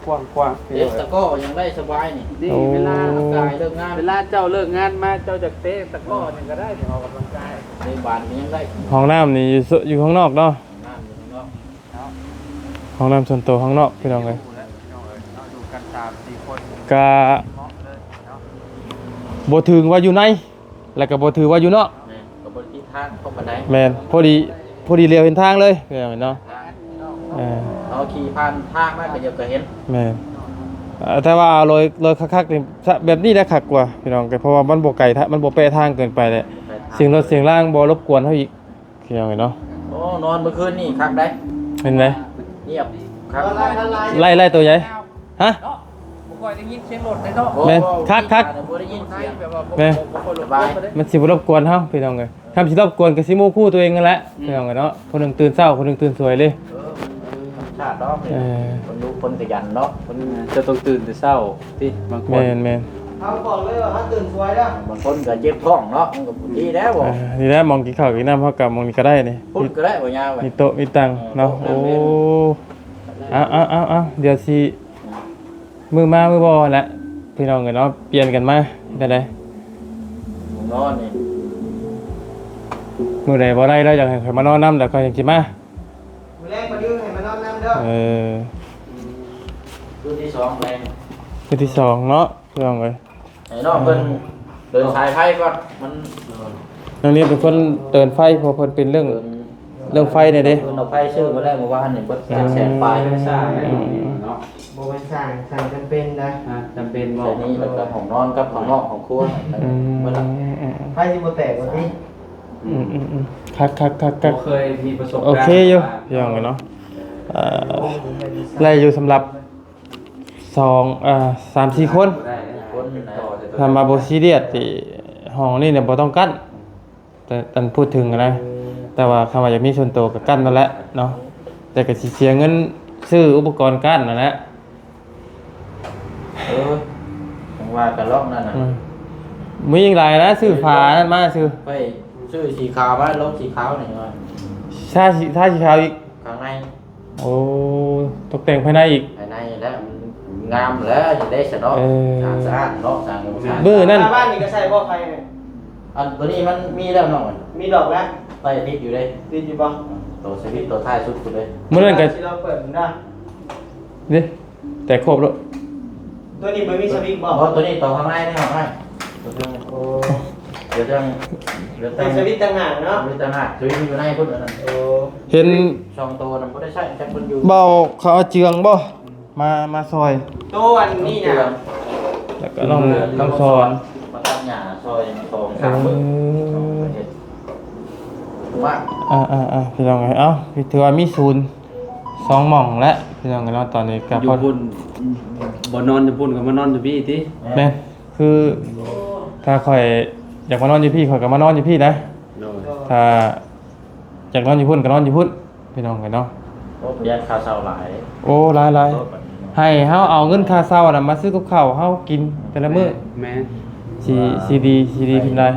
ກວ້າງໆ ເຕະຕະກ້ອຍັງໄດ້ສະບາຍນີ້ ນີ້ ໂອ້ ເວລາ ອອກກຳລັງກາຍເລີກງານ ເວລາເຈົ້າເລີກງານມາ ເຈົ້າຈະເຕະຕະກ້ອຍັງກໍໄດ້ ອອກກຳລັງກາຍ ໃນບ້ານກໍຍັງໄດ້ ຫ້ອງນ້ຳນີ້ຢູ່ ຢູ່ຂ້າງນອກເນາະ ຫ້ອງນ້ຳຢູ່ຂ້າງນອກ ຫ້ອງນ້ຳສ່ວນຕົວຂ້າງນອກ ພີ່ນ້ອງເອີຍ ຢູ່ແລ້ວ ພີ່ນ້ອງເອີຍເນາະ ຢູ່ກັນສາມສີ່ຄົນ ກະ ເໝາະເລີຍເນາະ ບໍ່ຖືວ່າຢູ່ໃນ ແລ້ວກໍບໍ່ຖືວ່າຢູ່ນອກ ແມ່ນ ກໍບໍ່ໄດ້ຕິດທາງເຂົ້າປານໃດ ແມ່ນ ພໍດີ ພໍດີຫຼຽວເຫັນທາງເລີຍ ພີ່ນ້ອງເອີຍເນາະ ເອີ ເຮົາຂີ່ຜ່ານທາງມາກໍດຽວກໍເຫັນ ແມ່ນ ເອີ ແຕ່ວ່າເອົາໂລຍ ໂລຍຄັກໆນີ້ ແບບນີ້ແຫຼະຄັກກວ່າ ພີ່ນ້ອງ ກໍເພາະວ່າມັນບໍ່ໄກ ມັນບໍ່ແປະທາງເກີນໄປແຫຼະ ສຽງລົດສຽງລາງບໍ່ລົບກວນເຮົາອີກ ພີ່ນ້ອງເອີຍເນາະ ໂອ້ ນອນມື້ຄືນນີ້ຄັກໃດ ເປັນໃດ ງຽບຄັກ ໄລ່ ໄລ່ໂຕໃຫຍ່ ຮະ ເນາະ ບໍ່ຄ່ອຍໄດ້ຍິນສຽງລົດເດ້ເນາະ ແມ່ນ ຄັກໆ ບໍ່ໄດ້ຍິນສຽງ ແມ່ນ ບໍ່ຄ່ອຍລົບກວນປານໃດ ມັນຊິບໍ່ລົບກວນເຮົາ ພີ່ນ້ອງເອີຍ ຄັນຊິລົບກວນກໍຊິໝູ່ຄູ່ຕົວເອງນັ້ນແຫຼະ ອືມ ພີ່ນ້ອງເອີຍເນາະ ຜູ້ໜຶ່ງຕື່ນເຊົ້າ ຜູ້ໜຶ່ງຕື່ນສວຍເດ້ ເອີ ທຳມະຊາດເນາະ ເອີ ຄົນດຸ ຄົນຂະຫຍັນເນາະ ຄົນ ເຈົ້າຕ້ອງຕື່ນແຕ່ເຊົ້າຕິ ບາງຄົນ ແມ່ນໆ ເຮົາບອກເລີຍວ່າເຮົາຕື່ນສວຍເດີ ບາງຄົນກໍເຈັບທ້ອງເນາະ ມັນກໍບໍ່ດີແລ້ວ ເອີ ນີ້ແຫຼະ ໝ່ອງກິນເຂົ້າກິນນ້ຳເຮົາກໍໝ່ອງນີ້ກໍໄດ້ນີ້ ພຸ້ນກໍໄດ້ບໍ່ຍາວ ມີໂຕະມີຕັ່ງເນາະ ເອີ ໂອ້ ເອົາໆໆໆ ດຽວຊິ ມື້ມາມື້ບໍ່ແຫຼະ ພີ່ນ້ອງເອີຍເນາະ ປ່ຽນກັນມາ ໄດ້ໃດ ນອນນີ້ ມື້ໃດບໍ່ໄດ້ແລ້ວ ຢາກໃຫ້ຂ້ອຍມານອນນຳ ແລ້ວຂ້ອຍຈັ່ງຊິມາ ມື້ແລງມາດຶງໃຫ້ມານອນນຳເດີ ເອີ ຄືນທີສອງແລ້ວ ຄືນທີສອງເນາະ ພີ່ນ້ອງເອີຍ ໃຫ້ນ້ອງເພິ່ນເດີນສາຍໄຟກ່ອນ ມັນ ນ້ອງນີ້ເປັນຄົນເດີນໄຟ ເພາະເພິ່ນເປັນເລື່ອງ ເລື່ອງໄຟນີ້ເດ້ ເພິ່ນເອົາໄຟຊື້ມາແລ້ວມື້ວານນີ້ ເບິດແປດແສນປາຍ ອືມ ເນາະ ບໍ່ແມ່ນສ້າງ ສ້າງຈຳເປັນນະ ອ່າ ຈຳເປັນບໍ່? ແຕ່ນີ້ແລ້ວກໍຫ້ອງນອນກັບຂ້າງນອກ ຫ້ອງຄົວ ອືມ ໝົດລະ ອືມໆໆ ໄຟຊິບໍ່ແຕກວ່າຕິ? ອືມໆໆ ຄັກໆໆໆ ບໍ່ເຄີຍມີປະສົບການ ໂອເຄຢູ່ ວ່າ ພີ່ນ້ອງເອີຍເນາະ ເອີ ໄດ້ຢູ່ສຳລັບ ສອງ ເອີ ສາມສີ່ຄົນ ຄົນນະ ຖ້າວ່າບໍ່ຊີຣຽສຕິ ຫ້ອງນີ້ນີ້ບໍ່ຕ້ອງກັ້ນ ແຕ່ອັນ ພູດເຖິງນະ ເອີ ແຕ່ວ່າຄັນວ່າຢາກມີສ່ວນໂຕກໍກັ້ນນັ້ນແຫຼະເນາະ ແຕ່ກໍຊິເສຍເງິນຊື້ອຸປະກອນກັ້ນນັ້ນແຫຼະ ເອີ ຈັ່ງວ່າກັນລອກນັ້ນນະ ອືມ ມີອີກຫຼາຍນະ ຊື້ຝານັ້ນມາຊື່ ໄປຊື້ສີຂາວມາ ລົງສີຂາວນີ້ວ່າ ທາສີ ທາສີຂາວອີກ ຂ້າງໃນ ໂອ້ ຕົກແຕ່ງພາຍໃນອີກ ພາຍໃນແລ້ວ ມັນງາມແລ້ວ ເຮັດໄດ້ຊະເນາະ ເອີ ສະອາດ ສະອາດເນາະ ສ້າງ ມື້ນັ້ນ ບ້ານນີ້ກໍໃສ່ບໍ່ໄຟນີ້? ອັນໂຕນີ້ມັນມີແລ້ວເນາະ ມີດອກແລ້ວ ໄຟຕິດຢູ່ເດ້ ຕິດຢູ່ບໍ່? ໂຕສະວິດໂຕທ້າຍສຸດພຸ້ນເດ້ ມື້ນັ້ນກໍຊິລອງເປີດເບິ່ງເດີ ເດ້ ແຕ່ຄົບໂລດ ໂຕນີ້ບໍ່ມີສະວິດບໍ່? ບໍ່ ໂຕນີ້ຕໍ່ຂ້າງໃນນີ້ອອກມາ ໂຕເທິງ ໂອ້ ດຽວຈັ່ງ ດຽວແຕ່ງ ສະວິດຕ່າງຫາກເນາະ ສະວິດຕ່າງຫາກ ສະວິດຢູ່ໃນພຸ້ນ ອັນນັ້ນ ໂອ້ ເຫັນສອງໂຕນັ້ນບໍ່ໄດ້ໃຊ້ ຈັກເພິ່ນຢູ່ ເບົາເຂົາເອົາເຈືອງບໍ່ ມາ ມາຊ່ອຍ ໂຕອັນນີ້ນະ ແລ້ວກໍນ້ອງ ນ້ອງສອນ ມາຕັດຫຍ້າຊ່ອຍສອງສາມມື້ ເອີ ເຮັດວ່າ ອ່າໆໆ ພີ່ນ້ອງເອີຍ ເອົ້າ ຖືວ່າມີສູນສອງໝ່ອງແລ້ວ ພີ່ນ້ອງເອີຍເນາະ ຕອນນີ້ກໍ ຢູ່ພຸ້ນ ບໍ່ນອນຢູ່ພຸ້ນກໍມານອນຢູ່ພີ້ຕິ ແມ່ນ ຄືຖ້າຂ້ອຍຢາກມານອນຢູ່ພີ້ ຂ້ອຍກໍມານອນຢູ່ພີ້ນະ ໂດຍ ຖ້າຢາກນອນຢູ່ພຸ້ນກໍນອນຢູ່ພຸ້ນ ພີ່ນ້ອງເອີຍເນາະ ໂອ້ ປະຢັດຄ່າເຊົ່າຫຼາຍ ໂອ້ ຫຼາຍໆ ໃຫ້ເຮົາເອົາເງິນຄ່າເຊົ່ານະມາຊື້ກັບເຂົ້າເຮົາກິນແຕ່ລະມື້ ແມ່ນ ຊິ ຊິດີ ຊິດີຂຶ້ນຫຼາຍ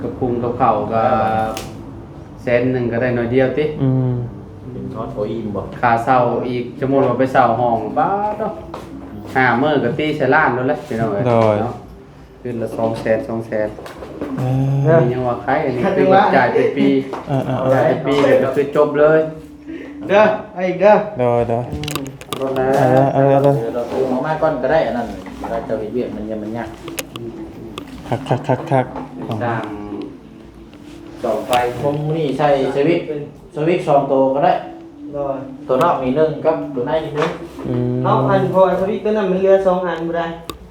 ກັບປຸງກັບເຂົ້າກໍ ແສນໜຶ່ງກໍໄດ້ໜ້ອຍດຽວຕິ ອືມ ກິນທອດບໍ່ອີ່ມບໍ່ ຄ່າເຊົ່າອີກ ສົມມຸດວ່າໄປເຊົ່າຫ້ອງ ບາດເນາະ ຫ້າມື້ກໍຕີໃສ່ລ້ານໂລດແຫຼະ ພີ່ນ້ອງເອີຍ ໂດຍ ເນາະ ຄືນລະສອງແສນ ສອງແສນ ເອີ ນີ້ຍັງວ່າໄຄ ອັນນີ້ຄືວ່າຈ່າຍເປັນປີ ເອີໆໆ ຈ່າຍເປັນປີ ແລ້ວກໍຄືຈົບເລີຍ ເດີ ເອົາອີກເດີ ໂດຍໆ ອືມ ລົດແລ້ວ ເອົາເດີ ເອົາເດີ ເອົາເດີ ເອົາເດີ ເອົາມາກ່ອນກໍໄດ້ ອັນນັ້ນ ເວລາເຈົ້າເຮັດວຽກມັນຍັງ ມັນຍາກ ຄັກໆໆໆ ສ້າງ ສອງໄຟ ໂຮມນີ້ໃສ່ສະວິດ ສະວິດສອງໂຕກໍໄດ້ ໂດຍ ຕົວນອກນີ້ໜຶ່ງກັບຕົວໃນອີກໜຶ່ງ ອືມ ເອົາ ອັນ ເພາະວ່າສະວິດຕົວນັ້ນມັນເຫຼືອສອງອັນບໍ່ໄດ້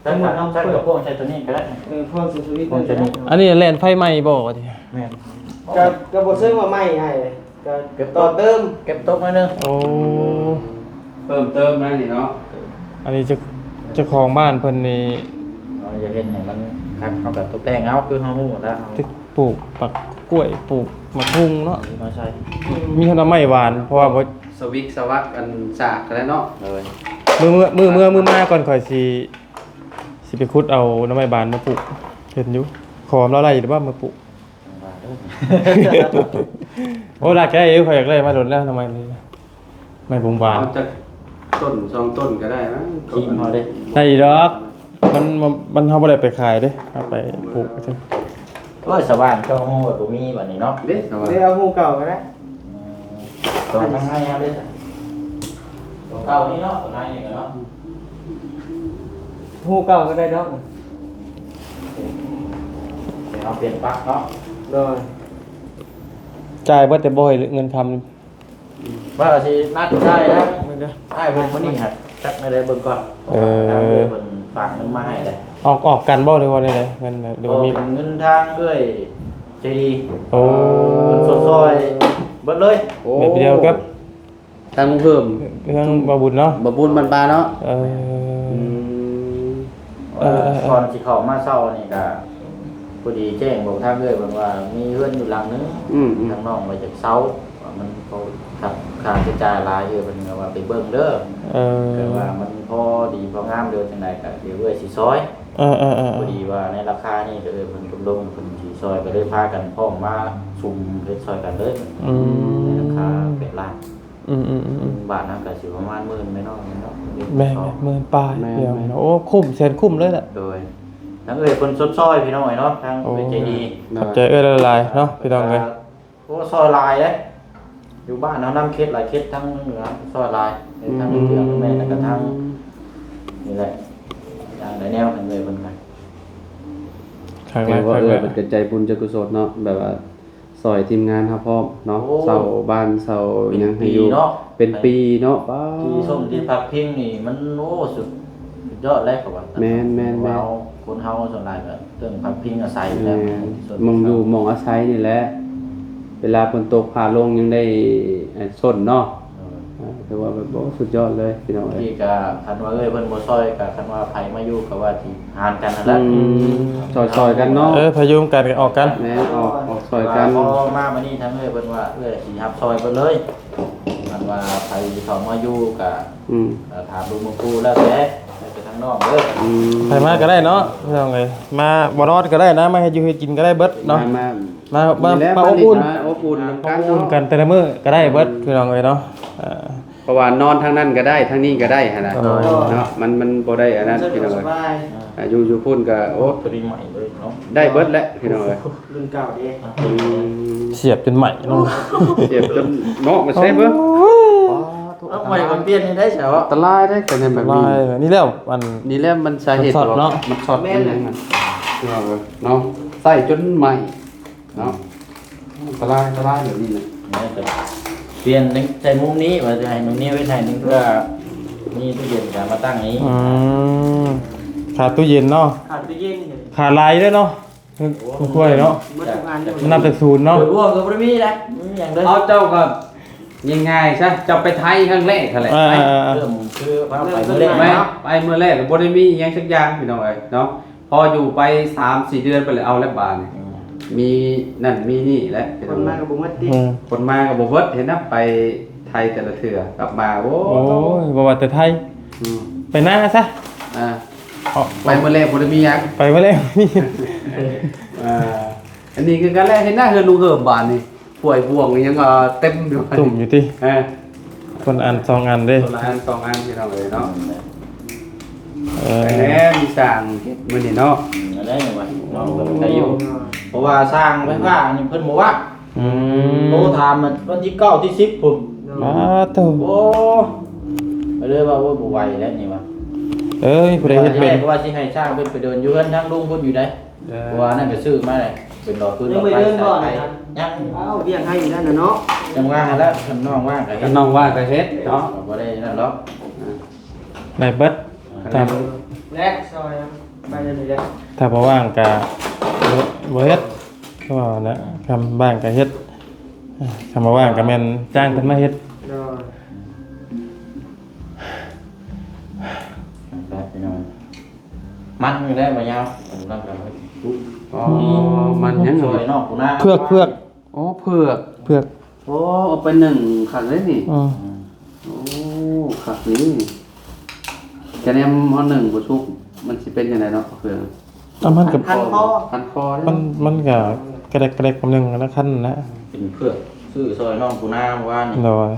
ຊັ້ນກໍ ຊັ້ນກໍພວກໃສ່ຕົວນີ້ກໍໄດ້ ເອີ ພວກໃສ່ສະວິດ ພວກໃສ່ນີ້ ອັນນີ້ແລ່ນໄຟໄໝ້ບໍ່? ແມ່ນ ກໍ ກໍບໍ່ເຊີງວ່າໄໝ້ໃຫ້ ກໍເກັບຕໍ່ເຕີມ ເກັບຕົກໜ້ອຍໜຶ່ງ ໂອ້ ເພີ່ມເຕີມມານີ້ເນາະ ອັນນີ້ເຈົ້າ ເຈົ້າຂອງບ້ານເພິ່ນນີ້ ເຮົາຢາກເຮັດໃຫ້ມັນຄັກ ເຮົາກໍຕົກແຕ່ງເອົາ ຄືເຮົາຮູ້ແລ້ວ ປູກໝາກກ້ວຍ ປູກໝາກຫຸ່ງເນາະ ມາໃສ່ ມີທັງໜໍ່ໄມ້ຫວານ ເພາະວ່າບໍ່ ສະວິກສະວັກ ອັນສາກກໍໄດ້ເນາະ ໂດຍ ມື້ ມື້ ມື້ເມື່ອ ມື້ມາກ່ອນ ຂ້ອຍຊິ ຊິໄປຂຸດເອົາໜໍ່ໄມ້ບານມາປູກ ເຫັນຢູ່ ຂອງລາວໄດ້ຢູ່ບໍ່ມາປູກ ໂອ້ ລາກແກຢູ່ ຂ້ອຍຢາກໄດ້ມາດົນແລ້ວ ໜໍ່ໄມ້ນີ້ ໄມ້ບົງບານ ເອົາຈັກຕົ້ນສອງຕົ້ນກໍໄດ້ນະ ກິນເຮົາເດ້ ໄດ້ດອກ ມັນ ມັນ ມັນ ເຮົາບໍ່ໄດ້ໄປຂາຍເດ້ ເຮົາໄປປູກຊື່ ໂອ້ຍ ສະຫວ່າງເຈົ້າຮູ້ວ່າບໍ່ມີບັດນີ້ເນາະ ເດ້ ສະຫວ່າງ ເດ້ ເອົາຮູເກົ່າກໍໄດ້ ອືມ ຕົວທາງໃນເຮົາເດ້ ຕົວເກົ່ານີ້ເນາະ ຕົວໃນນີ້ກໍເນາະ ຮູເກົ່າກໍໄດ້ດອກ ເຮົາປ່ຽນປັກເນາະ ໂດຍ ຈ່າຍເບິດແຕ່ບໍ່ໃຫ້ເງິນຄຳ ວ່າຊິນັດໃຊ້ແລ້ວ ແມ່ນເດີ ອ້າຍເພິ່ນມື້ນີ້ຫັ້ນ ຈັກແນວໃດເບິ່ງກ່ອນ ເອີ ເພິ່ນຝາກເງິນມາໃຫ້ເດ້ ອອກ ອອກກັນບໍ່ ຫຼືວ່າແນວໃດ ເງິນ ຫຼືວ່າມີ ເປັນເງິນທາງເອື້ອຍໃຈດີ ໂອ້ ເພິ່ນຊົດຊ່ອຍເບິດເລີຍ ໂອ້ ແບບດຽວກັບ ທາງລຸງເພີ່ມ ທາງບ່າວບຸນເນາະ ບ່າວບຸນບ້ານປ່າເນາະ ເອີ ອືມ ເອີ ເອີ ເອີ ກ່ອນຊິເຂົ້າມາເຊົ່ານີ້ກະ ພໍດີແຈ້ງບອກທາງເອື້ອຍເພິ່ນວ່າມີເຮືອນຢູ່ຫຼັງໜຶ່ງ ອືມ ທາງນ້ອງວ່າຈາກເຊົ່າ ວ່າມັນພໍ ຄ່າ ຄ່າໃຊ້ຈ່າຍຫຼາຍຢູ່ ເພິ່ນກໍວ່າໄປເບິ່ງເດີ ເອີ ແຕ່ວ່າມັນພໍດີພໍງາມເດີ ຈັ່ງໃດກໍດຽວເອື້ອຍຊິຊ່ອຍ ເອີໆໆ ພໍດີວ່າໃນລາຄານີ້ກໍເອີ ເພິ່ນຕົກລົງເພິ່ນຊິຊ່ອຍ ກໍເລີຍພາກັນພ້ອມມາຊຸມເຮັດຊ່ອຍກັນເລີຍ ອືມ ໃນລາຄາແປດລ້ານ ອືມໆໆໆ ບາດນັ້ນກໍຊິປະມານໝື່ນແມ່ນອກ ແມ່ນເນາະ ແມ່ນ ໝື່ນປາຍ ແມ່ນ ໂອ້ ຄຸ້ມ ແສນຄຸ້ມເລີຍແຫຼະ ໂດຍ ທາງເອື້ອຍເພິ່ນຊົດຊ່ອຍພີ່ນ້ອງເອີຍເນາະ ທາງເອື້ອຍໃຈດີ ໂອ້ ຂອບໃຈເອື້ອຍຫຼາຍໆເນາະ ພີ່ນ້ອງເອີຍ ໂອ້ ຊ່ອຍຫຼາຍເດ້ ຢູ່ບ້ານເຮົານຳເຂດຫຼາຍເຂດ ທາງເໜືອຊ່ອຍຫຼາຍ ທາງເໜືອແມ່ນ ແລ້ວກໍທາງ ອືມ ນີ້ແຫຼະ ຢ່າງໃດແນວນັ້ນເລີຍເພິ່ນກໍ ຄັກຫຼາຍ ຖືວ່າເອື້ອຍເພິ່ນກໍໃຈບຸນໃຈກຸສົນເນາະ ແບບວ່າ ຊ່ອຍທີມງານເຮົາພ້ອມເນາະ ໂອ້ ເຊົ່າບ້ານເຊົ່າຫຍັງໃຫ້ຢູ່ ເປັນປີເນາະ ເປັນປີເນາະ. ປາດ ທີ່ຊົມທີ່ພັກພິງນີ້ມັນ ໂອ້ ສຸດ ສຸດຍອດເລີຍ ເຂົາວ່າ. ແມ່ນໆໆ ເຮົາ ຄົນເຮົາສ່ວນຫຼາຍກໍເລື່ອງພັກພິງອາໄສ ແມ່ນ ແຫຼະ ທີ່ສຸດ ໝ່ອງຢູ່ໝ່ອງອາໄສນີ້ແຫຼະ. ເວລາຝົນຕົກຟ້າລົງຍັງໄດ້ ເອີ່ ຊົນເນາະ. ເອີ ເອີ ຖືວ່າແບບ ໂອ້ ສຸດຍອດເລີຍພີ່ນ້ອງເອີຍ. ນີ້ກໍຄັນວ່າເອື້ອຍເພິ່ນບໍ່ຊ່ອຍ ກໍຄັນວ່າໃຜມາຢູ່ກໍວ່າຊິຫານກັນຫັ້ນແຫຼະ. ອືມ ຊ່ອຍໆກັນເນາະ. ເອີ ພະຍຸງກັນອອກກັນ. ແມ່ນ ອອກ ອອກຊ່ອຍກັນ. ພໍມາບັດນີ້ທາງເອື້ອຍເພິ່ນວ່າ ເອື້ອຍຊິຮັບຊ່ອຍເພິ່ນເລີຍ. ຄັນວ່າໃຜເຂົ້າມາຢູ່ກໍ ອືມ ເອີ່ ຖາມເບິ່ງໝູ່ຄູ່ແລ້ວແຕ່ ແລ້ວແຕ່ທາງນ້ອງເດີ. ອືມ ໃຜມາກໍໄດ້ເນາະ ພີ່ນ້ອງເອີຍ. ມາບໍ່ນອນກໍໄດ້ນະ ມາເຮັດຢູ່ເຮັດກິນກໍໄດ້ເບິດເນາະ. ມາ ມາ ມາ ມາ ນີ້ແຫຼະ ມາອົບອຸ່ນ ມາຫຼິ້ນ ມາອົບອຸ່ນນຳກັນເນາະ. ອົບອຸ່ນກັນແຕ່ລະມື້ກໍໄດ້ເບິດ ພີ່ນ້ອງເອີຍເນາະ. ເອີ ເພາະວ່ານອນທາງນັ້ນກໍໄດ້ ທາງນີ້ກໍໄດ້ຫັ້ນນະ ໂດຍ ເນາະ. ມັນ ມັນບໍ່ໄດ້ອັນນັ້ນ ພີ່ນ້ອງເອີຍ. ສະບາຍ ອ່າ ຢູ່ ຢູ່ພຸ້ນກໍ ໂອ້ ໂຕນີ້ໃໝ່ເລີຍເນາະ ໄດ້ເບິດແຫຼະ ພີ່ນ້ອງເອີຍ. ລຸ້ນເກົ່າເດ້. ອືມ ສຽບຈົນໃໝ່ເນາະ ສຽບຈົນເນາະ ມາໃຊ້ເບິ່ງ. ໂອ້ຍ ເອົາໃໝ່ມາປ່ຽນໃຫ້ໄດ້ຊະ. ອັນຕະລາຍເດ້ ຄັນແມ່ນແບບນີ້. ອັນຕະລາຍ ນີ້ແຫຼະ ອັນ ນີ້ແຫຼະມັນສາເຫດ ມັນຊັອດເນາະ ມັນຊັອດ ແມ່ນ ເນາະ ໃຊ້ຈົນໃໝ່ເນາະ. ອັນຕະລາຍ ອັນຕະລາຍແບບນີ້ນະ. ແມ່ນ ປ່ຽນໃສ່ມຸມນີ້ ວ່າຈະໃຫ້ນ້ອງນິວເຮັດໃຫ້ໜຶ່ງເທື່ອ ມີຕູ້ເຢັນກໍມາຕັ້ງນີ້. ອືມ ຂາດຕູ້ເຢັນເນາະ ຂາດຕູ້ເຢັນ ຂາດຫຼາຍເດ້ເນາະ. ໂອ້ ມັນຄວຍເນາະ ໝົດທຸກອັນ ມັນນັບຈາກສູນເນາະ. ໂດຍລວມກໍບໍ່ໄດ້ມີແຫຼະ ບໍ່ມີຫຍັງເລີຍ. ເອົາ ເຈົ້າກໍງ່າຍໆຊະ ເຈົ້າໄປໄທຄັ້ງແລກຫັ້ນແຫຼະ. ເອີ ເອີ ເອີ ເລີ່ມຄືພາໄປມື້ແລກເນາະ ໄປມື້ແລກກໍບໍ່ໄດ້ມີຫຍັງຈັກຢ່າງ ພີ່ນ້ອງເອີຍເນາະ. ພໍຢູ່ໄປສາມສີ່ເດືອນໄປແລ້ວ ເອົາແລ້ວບາດນີ້ ອືມ ມີນັ້ນມີນີ້ແຫຼະ ຄົນມາກໍບໍ່ໝົດຕິ ອືມ ຄົນມາກໍບໍ່ເບິດ. ເຫັນນະ ໄປໄທແຕ່ລະເທື່ອກັບມາ ໂອ້ ໂອ້ຍ ບໍ່ວ່າແຕ່ໄທ ອືມ ໄປນາຊະ ອ່າ ໄປມື້ແລກບໍ່ໄດ້ມີຫຍັງ ໄປມື້ແລກ ອ່າ ອັນນີ້ຄືກັນແຫຼະ ເຫັນນະ ເຮືອນລຸງເຫີມບາດນີ້ ຖ້ວຍບ່ວງອີ່ຫຍັງກໍເຕັມຢູ່ ຕຸ້ມຢູ່ຕິ. ເອີ ຄົນອັນສອງອັນເດ້ ຄົນລະອັນສອງອັນ ພີ່ນ້ອງເອີຍເນາະ. ເອີ ແລ້ວມີຊ່າງເຮັດມື້ນີ້ເນາະ. ອືມ ໄດ້ຫຍັງວະ ນ້ອງເພິ່ນໄດ້ຢູ່ ເພາະວ່າຊ່າງໄຟຟ້ານີ້ເພິ່ນບໍ່ວ່າງ. ອືມ ໂທຖາມວັນທີເກົ້າ ທີສິບພຸ້ນ. ອ້າໂຕ ໂອ້ ກໍເລີຍວ່າ ໂອ້ຍ ບໍ່ໄຫວແລ້ວນີ້ວ່າ. ເອີຍ ຜູ້ໃດເຮັດເປັນ ກໍວ່າຊິໃຫ້ຊ່າງເພິ່ນໄປເດີນຢູ່ເຮືອນທາງລຸງເພິ່ນຢູ່ໃດ. ເອີ ເພາະວ່ານັ້ນກໍຊື້ມາແລ້ວ ເປັນດອກຟືນ ຍັງບໍ່ໄດ້ເດີນບໍ່ນັ້ນນະ? ຍັງ ອ້າວ ວຽກໃຫ້ຢູ່ນັ້ນນະເນາະ. ຈັ່ງວ່າຫັ້ນລະ ຄັນນ້ອງວ່າງກໍເຮັດ ຄັນນ້ອງວ່າງກໍເຮັດເນາະ ບໍ່ໄດ້ນັ້ນດອກ. ໄດ້ເບິດ ຖ້າ ແລະ ຊອຍໄປເລີຍ ຖ້າບໍ່ວ່າງກໍບໍ່ ບໍ່ເຮັດ ກໍວ່າແຫຼະ. ຄັນວ່າງກໍເຮັດ ຄັນບໍ່ວ່າງກໍແມ່ນຈ້າງເພິ່ນມາເຮັດ. ໂດຍ ມັນຢູ່ໄດ້ບໍ່ຍາວ ເອີ ມັນຫຍັງ ເຜືອກ ເຜືອກ ໂອ້ ເຜືອກ ເຜືອກ ໂອ້ ເອົາໄປໜຶ້ງຄັກເລີຍນີ້. ອືມ ໂອ້ ຄັກນີ້ ຈະແນມເຮົາໜຶ້ງບໍ່ສຸກ ມັນຊິເປັນຈັ່ງໃດເນາະ ເຜືອກ. ເອົາ ມັນກໍ ຄັນຄໍ ຄັນຄໍເດ້ ມັນ ມັນກໍກະແດກກະແດກກຳໜຶ່ງນະ ຄັນນະ ເປັນເຜືອກ ຊື້ຊ່ອຍນ້ອງປູນາເມື່ອວານນີ້. ໂດຍ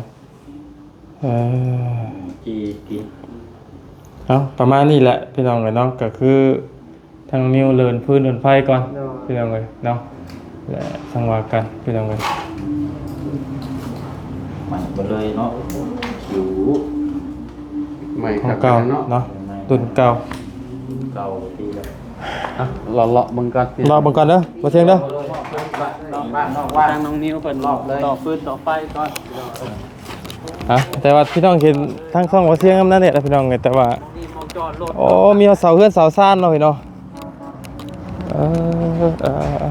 ເອີ ຈີ່ກິນ. ເອົາ ປະມານນີ້ແຫຼະ ພີ່ນ້ອງເອີຍເນາະ ກໍຄື ທາງນິວເລີນຟືນເລີນໄຟກ່ອນ ໂດຍ ພີ່ນ້ອງເອີຍເນາະ ແລະ ຈັ່ງວ່າກັນ ພີ່ນ້ອງເອີຍ. ໃໝ່ເບິດເລີຍເນາະ ຂຽວ ໃໝ່ຂອງເກົ່າເນາະ ເນາະ ໃໝ່ ລຸ້ນເກົ່າ ເກົ່າປີແລ້ວ. ອ່ະ ເລາະໆເບິ່ງກ່ອນ ເລາະເບິ່ງກ່ອນເດີ ບໍ່ທຽງເດີ ນອກບ້ານ ນອກບ້ານ ທາງນ້ອງນິວເພິ່ນ ເລາະເລີຍ ຕໍ່ຟືນຕໍ່ໄຟກ່ອນ ພີ່ນ້ອງເອີຍ. ຮະ ແຕ່ວ່າພີ່ນ້ອງເຫັນທາງຊ່ອງບໍ່ທຽງນຳນັ້ນແຫຼະ ພີ່ນ້ອງເອີຍ ແຕ່ວ່າ ໂອ້ ມີເສົາເຮືອນເສົາຊານເນາະພີ່ເນາະ. ເອີ ເອີ ເອີ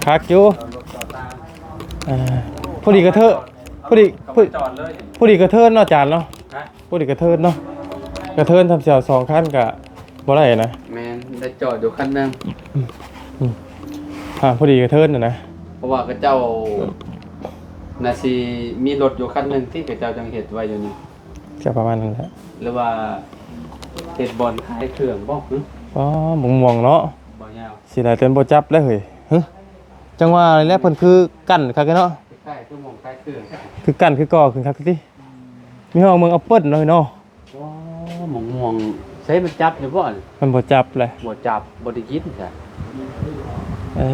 ຄັກຢູ່ ເອີ ພໍດີກະເທີ ພໍດີ ພໍ ພໍດີກະເທີນເນາະ ອາຈານເນາະ. ຮະ ພໍດີກະເທີນເນາະ ກະເທີນທຳສຽວສອງຄັນກະບໍ່ໄດ້ນະ. ແມ່ນ ໄດ້ຈອດຢູ່ຄັນໜຶ່ງ. ອືມ ອ່າ ພໍດີກະເທີນຫັ້ນນະ ເພາະວ່າເຂົາເຈົ້າ ອືມ ໜ້າຊິມີລົດຢູ່ຄັນໜຶ່ງທີ່ເຂົາເຈົ້າຈັ່ງເຮັດໄວ້ຢູ່ນີ້ ກະປະມານນັ້ນແຫຼະ ຫຼືວ່າເຮັດບ່ອນຂາຍເຄື່ອງບໍ່? ອໍ ບັກມ່ວງເນາະ ບໍ່ຍາວ ຊິໄດ້ເຕັມບໍ່ຈັບແລ້ວເຮີ້ຍ. ຮຶ ຈັ່ງວ່ານີ້ແຫຼະ ເພິ່ນຄືກັ້ນຄັກແທ້ເນາະ ຄ້າຍໆຄືໝ່ອງຂາຍເຄື່ອງ ຄືກັ້ນຄືກໍ່ຂຶ້ນຄັກຕິ. ມີຫ້ອງເມືອງແອັບເປິ້ນເນາະ ໂອ້ ໝາກມ່ວງ ໃສ ມັນຈັບຢູ່ບໍ່? ມັນບໍ່ຈັບແຫຼະ ບໍ່ຈັບ ບໍ່ໄດ້ກິນຊະ. ເອີ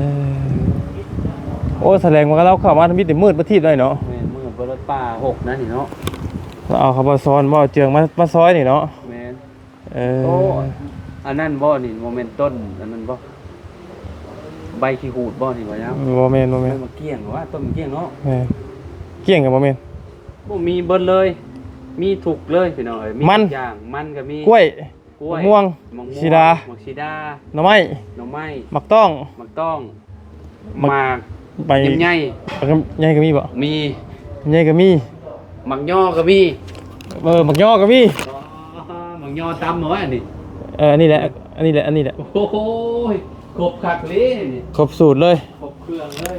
ໂອ້ ສະແດງວ່າລາວເຂົ້າມາທຳອິດນີ້ມືດມາທິດເລີຍເນາະ. ແມ່ນ ມືດບໍ່ ລົດປ່າຫົກນັ້ນນີ້ເນາະ ລາວເອົາເຂົ້າມາຊ້ອນ ບໍ່ເອົາເຈືອງມາ ມາຊອຍນີ້ເນາະ. ແມ່ນ ເອີ ໂອ້ ອັນນັ້ນບໍ່ນີ້ ບໍ່ແມ່ນຕົ້ນອັນນັ້ນບໍ່? ໃບຂີ້ຫູດບໍ່ນີ້ ບໍ່ຍາວ? ບໍ່ແມ່ນ ບໍ່ແມ່ນ ຕົ້ນໝາກກ້ຽງຫວາ ຕົ້ນໝາກກ້ຽງເນາະ. ແມ່ນ ກ້ຽງກໍບໍ່ແມ່ນ ບໍ່ມີເບິດເລີຍ ມີທຸກເລີຍພີ່ນ້ອງເອີຍ ມີ ມັນ ທຸກຢ່າງ ມັນກໍມີ ກ້ວຍ ກ້ວຍ ໝາກມ່ວງ ໝາກມ່ວງ ສີດາ ໝາກສີດາ ໜໍ່ໄມ້ ໜໍ່ໄມ້ ໝາກຕ້ອງ ໝາກຕ້ອງ ໝາກ ໝາກ ໃບ ລຳໄຍ ໃຫຍ່ກໍມີບໍ່? ມີ ລຳໄຍກໍມີ ໝາກຍໍກໍມີ ເອີ ໝາກຍໍກໍມີ ອໍ ໝາກຍໍຕຳເອົາໄວ້ນີ້ ເອີ ອັນນີ້ແຫຼະ ອັນນີ້ແຫຼະ ອັນນີ້ແຫຼະ ໂອ້ຍ ຄົບຄັກເລີຍນີ້ ຄົບສູດເລີຍ ຄົບເຄື່ອງເລີຍ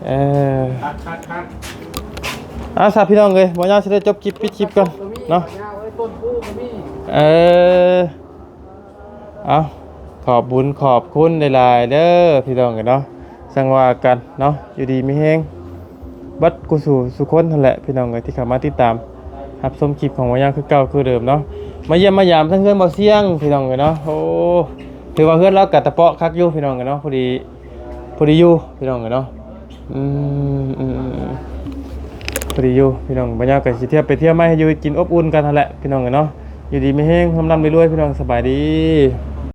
ເອີ ຄັກໆໆ ເອົາຊະພີ່ນ້ອງເອີຍ ບໍ່ຍາວຊິໄດ້ຈົບຄລິບ ປິດຄລິບກ່ອນເນາະ ເອີ ເອົາ ຂອບບຸນຂອບຄຸນຫຼາຍໆເດີພີ່ນ້ອງເອີຍເນາະ ຈັ່ງວ່າກັນເນາະ ຢູ່ດີມີແຮງ ເບິດກູສູ່ສູ່ຄົນຫັ້ນແຫຼະພີ່ນ້ອງເອີຍ ທີ່ເຂົ້າມາຕິດຕາມຮັບຊົມຄລິບຂອງບ່າວຍາວຄືເກົ່າຄືເດີມເນາະ ມາຢ້ຽມມາຢາມທັງເຮືອນບ່າວຊຽງພີ່ນ້ອງເອີຍເນາະ ໂອ້ ຖືວ່າເຮືອນລາວກະຕະເປາະຄັກຢູ່ພີ່ນ້ອງເອີຍເນາະ ພໍດີ ພໍດີຢູ່ພີ່ນ້ອງເອີຍເນາະ ອືມ ອືມ ອືມ ພໍດີຢູ່ພີ່ນ້ອງ ບ່າວຍາວກະຊິທຽວໄປທຽວມາ ເຮັດຢູ່ເຮັດກິນອົບອຸ່ນກັນຫັ້ນແຫຼະພີ່ນ້ອງເອີຍເນາະ ຢູ່ດີມີແຮງ ຮ່ຳໆລວຍໆ ພີ່ນ້ອງ ສະບາຍດີ.